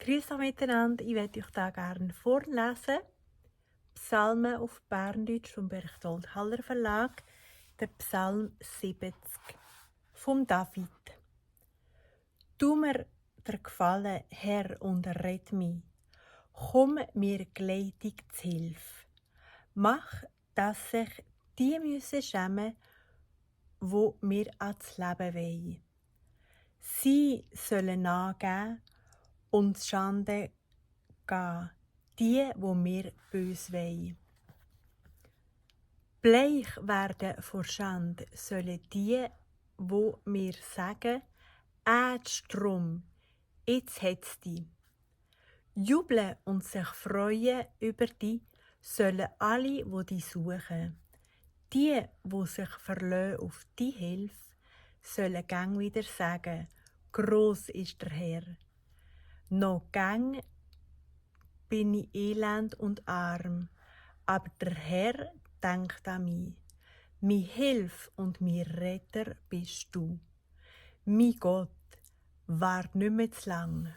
Grüß euch miteinander, ich werde euch da gerne vorlesen. Psalmen auf Berndeutsch vom Berchtold Haller Verlag, der Psalm 70 vom David. Tu mir der Gefallen, Herr, und red mich. Komm mir gleitig zu Hilfe. Mach, dass sich die müssen schämen, wo mir ans Leben wollen. Sie sollen nachgeben und Schande gehen, die, wo mir bös wollen. Bleich werden vor Schande sollen die, wo mir sagen, Strom, jetzt hat's die. Jubeln und sich freuen über die sollen alle, wo die suchen. Die, wo sich verlassen auf die Hilfe, sollen gang wieder sagen, gross ist der Herr. Noch gang bin ich elend und arm, aber der Herr denkt an mich. Mi Hilf und mi Retter bist du. Mi Gott, wart nicht mehr zu lang.